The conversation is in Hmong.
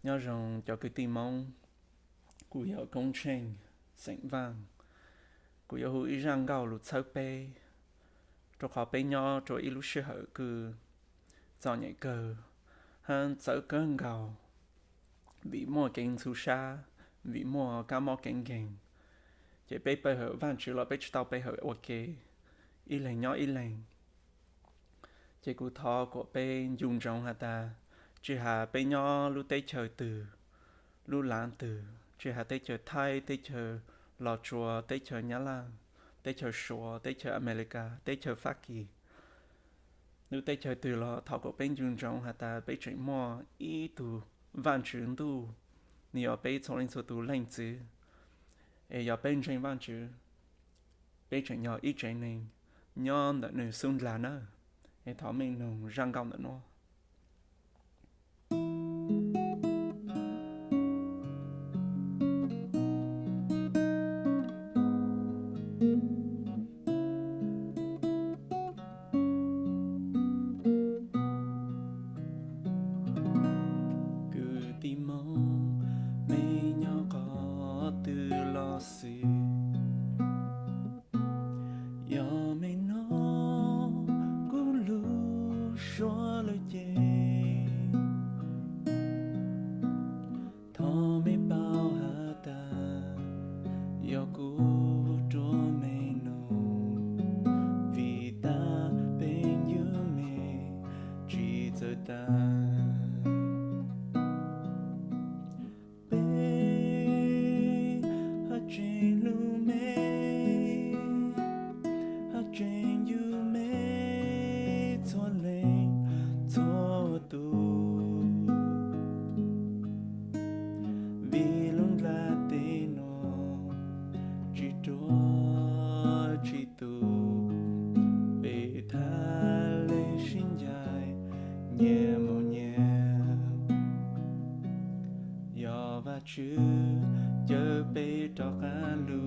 Nyob zoo cov kwv tij Hmoob, kuv yog Koob Tsheej, xeem Vaaj. Kuv yuav hu ib zaj nkauj lug txhawb peb, rua qhov peb nyob rua ib lub sij hawm kws txom nyem kawg hab txawv kawg nkaus, vim muaj kev ntxhov sab, vim muaj kab mob kev nkeeg, ces peb pe hawm Vaajtswv los peb tsi tau pe hawm ua ke, ib leeg nyob ib leeg. Ces kuv thov kuas peb ncu ntsoov has tas, tsi has peb nyob lub teb chaws twg, lub lav twg, tsi has teb chaws Thaib, teb chaws Los Tsuas, teb chaws Nyab Laj, teb chaws Suav, teb chaws Amelikas, teb chaws Fabkis, lub teb chaws twg los thov kuas peb ncu ntsoov has tas peb tseem muaj ib tug Vaajtswv Ntuj, nwg yog peb txhua leej txhua tug leej txwv, es yog peb ntseeg Vaajtswv, peb tseem yog ib tsev neeg nyob ntawm nwg xub ndlag nawb. Es thov mej noog zaj nkauj ntawm nuav. Kwv tij Hmoob, mej nyob qhov twg los xwb, yog mej nov kuv lub suab lawm ces thov mej paub has tas yog kuv rua mej noog, vim tab peb yug mej tsi txawj tag. Peb haj tseem hlub mej, haj tseem yug mej txhua leej txhua tug, vim lub nplaj teb nuav tsi ruam tsi tus, peb thaj le sib ncaim nyias mus nyias. Yog Vajtswv caw peb rov qab lug